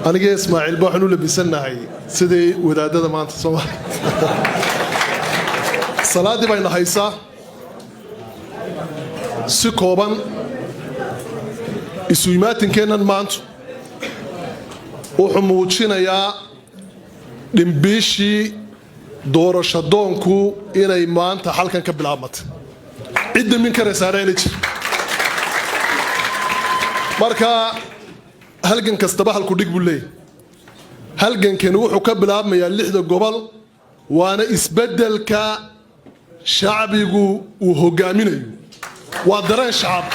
Aniga Ismaaciilba waxaan u labisannahay sidii wadaadada maanta Soomaaliya. Salaaddii bayna haysaa. Si kooban, isu imaatinkeennan maantu wuxuu muujinayaa dhimbiishii doorasho doonku inay maanta halkan ka bilaabmatay. Cidda min karaysaana inay jir. Marka halgan kastaba halku dhig buu leeyahy. Halgankani wuxuu ka bilaabmayaa lixda gobol, waana isbeddelka shacbigu uu hogaaminayo, waa dareen shacab.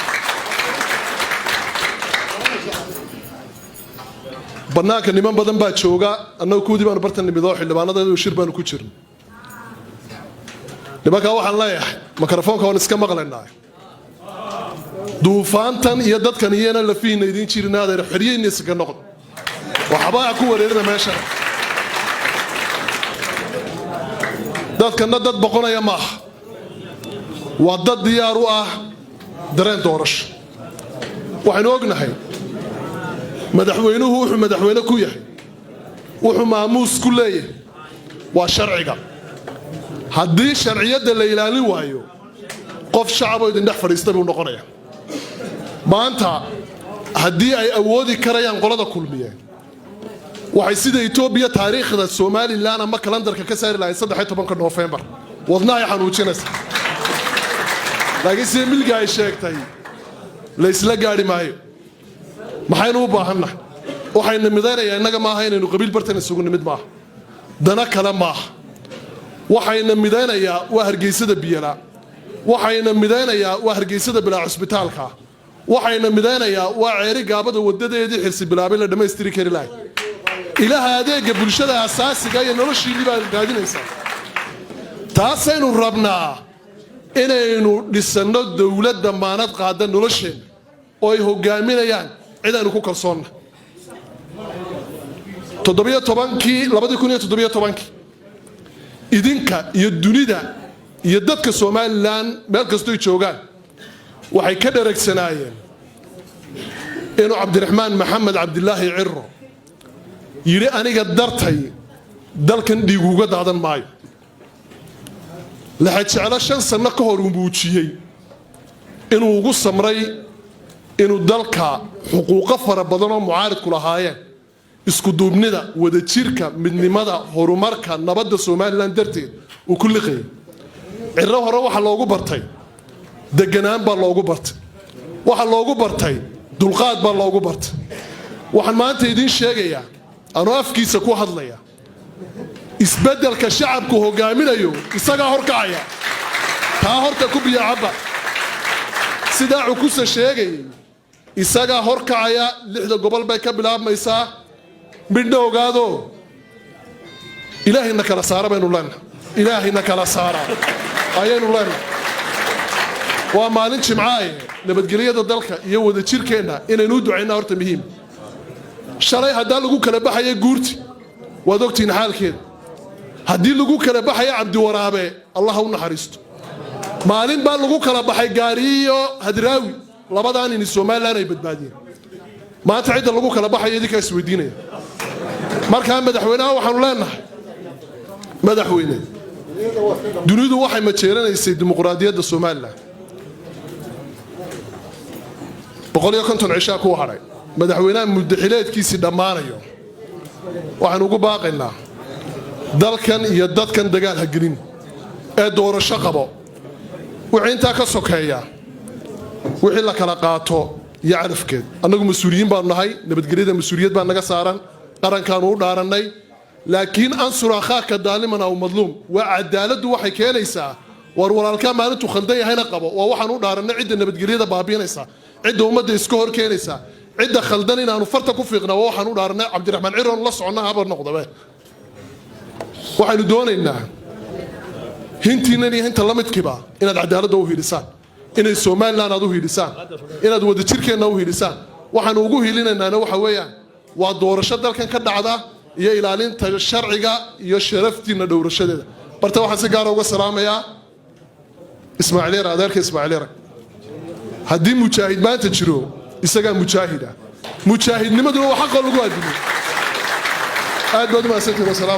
Bannaanka niman badan baa jooga. Annagu kuwdii baanu bartan nimid oo xildhibaanadeedu shir baanu ku jirno. Nimankaa waxaan leeyahay, mikrofoonka waan iska maqlaynaa, duufaantan iyo dadkan iyana lafihiina idiin jirin. Adeer, xeryeyna iskaga noqdo, waxbaa ku wareerina meeshana. Dadkanna dad boqonaya maaha, waa dad diyaar u ah dareen doorasho. Waxaynu ognahay madaxweynuhu wuxuu madaxweyne ku yahay, wuxuu maamuus ku leeyahay waa sharciga. Haddii sharciyadda la ilaalin waayo, qof shacaboo idin dhex fadhiista buu noqonaya. Maanta haddii ay awoodi karayaan qolada Kulmiye, waxay sida Etoobiya taariikhda Somalilan ama kalandarka ka saari lahayd 13-ka Noofembar. Wadnahay xanuujinaysa, laakiin sida Milga ay sheegtay, la isla gaadhi maayo. Maxaynu u baahannahay? Waxayna midaynayaa innaga maaha inaynu qabiil bartan isugu nimid, maaha dana kale maaha. Waxayna midaynayaa waa Hargeysada biyala, waxayna midaynayaa waa Hargeysada bilaa cusbitaalka, waxayna midaynayaa waa Ceeri Gaabada wadadeedii Xirsi bilaabay la dhammaystiri kari lahay. Ilaha adeega bulshada asaasiga iyo noloshiinii baad raadinaysaa. Taasaynu rabnaa, inaynu dhisanno dowlad damaanad qaada nolosheenna oo ay hogaaminayaan cid aynu ku kalsoonna. 17-kii, 2017-kii, idinka iyo dunida iyo dadka Somalilan meel kastoy joogaan waxay ka dharagsanaayeen inuu Cabdiraxmaan Maxamed Cabdilaahi Ciro yidhi: "Aniga dartay dalkan dhiiguga daadan maayo." Laxajeclo 5 sanno ka hor uu muujiyey inuu ugu samray, inuu dalka xuquuqo fara badan oo mucaaridku lahaayeen, iskuduubnida, wadajirka, midnimada, horumarka, nabadda Somalilan darteed uu ku liqayay. Ciro hore waxaa loogu bartay deganaan baa loogu bartay, waxaa loogu bartay dulqaad baa loogu bartay. Waxaan maanta idiin sheegayaa, anoo afkiisa ku hadlaya, isbeddelka shacabku hogaaminayo isagaa horkacaya. Taa horta ku biyacabba. Sidaa Cukusa sheegayay, isagaa horkacaya. Lixda gobol bay ka bilaabmaysaa. Midhna ogaado, Ilaahayna kala saara baynu leenahay, Ilaahayna kala saara ayaynu leenahay. Waa maalin Jimcaaye, nabadgelyada dalka iyo wadajirkeenna inaynu u ducaynaa horta muhiim. Shalay haddaa lagu kala baxaya guurti, waad ogtihiin xaalkeeda. Haddii lagu kala baxaya Cabdiwaraabe, Allah ha u naxariisto, maalin baa lagu kala baxay Gaariyo Hadraawi. Labadaan ini Somalilan ay badbaadiyeen. Maanta cidda lagu kala baxaya idinkaa isweydiinaya. Markaa madaxweynaha waxaanu leenahay: madaxweyne, dunidu waxay majeeranaysay dimuqraadiyadda Somalilan. 150 cishaa ku hadhay, madaxweynaha muddaxileedkiisii dhammaanayo. Waxaanu ugu baaqaynaa, dalkan iyo dadkan dagaal ha gelin ee doorasho qabo. Wixii intaa ka sokeeya, wixii la kala qaato iyo calafkeed. Annagu mas-uuliyiin baanu nahay, nabadgelyada mas-uuliyad baa naga saaran, qarankaanu u dhaarannay. Laakiin unsur akhaaka daaliman aw madluum, waa cadaaladdu waxay keenaysaa war walaalkaa maalintuu khaldan yahayna qabo. Waa waxaan u dhaarannay. Cidda nabadgelyada baabiinaysa, cidda ummadda iska hor keenaysa, cidda khaldan inaanu farta ku fiiqna, waa waxaan u dhaarannay. Cabdiraxmaan Ciroon la soconna haba noqdabe. Waxaynu doonaynaa hintiinnan iyo hinta la midkiiba inaad cadaaladda u hiilisaan, inay Somalilan aad u hiilisaan, inaad wadajirkeenna u hiilisaan. Waxaanu ugu hiilinaynaana waxa weeyaan waa doorasho dalkan ka dhacda iyo ilaalinta sharciga iyo sharaftiinna dhowrashadeeda. Barta waxaan si gaara uga salaamayaa Ismaaciil Yar, adeerka Ismaaciil Yar. Haddii mujaahid maanta jiro, isagaa mujaahida. Mujaahidnimaduna waa xaqoo lagu aadimo. Aad baad u mahadsantihin. Wasalaam.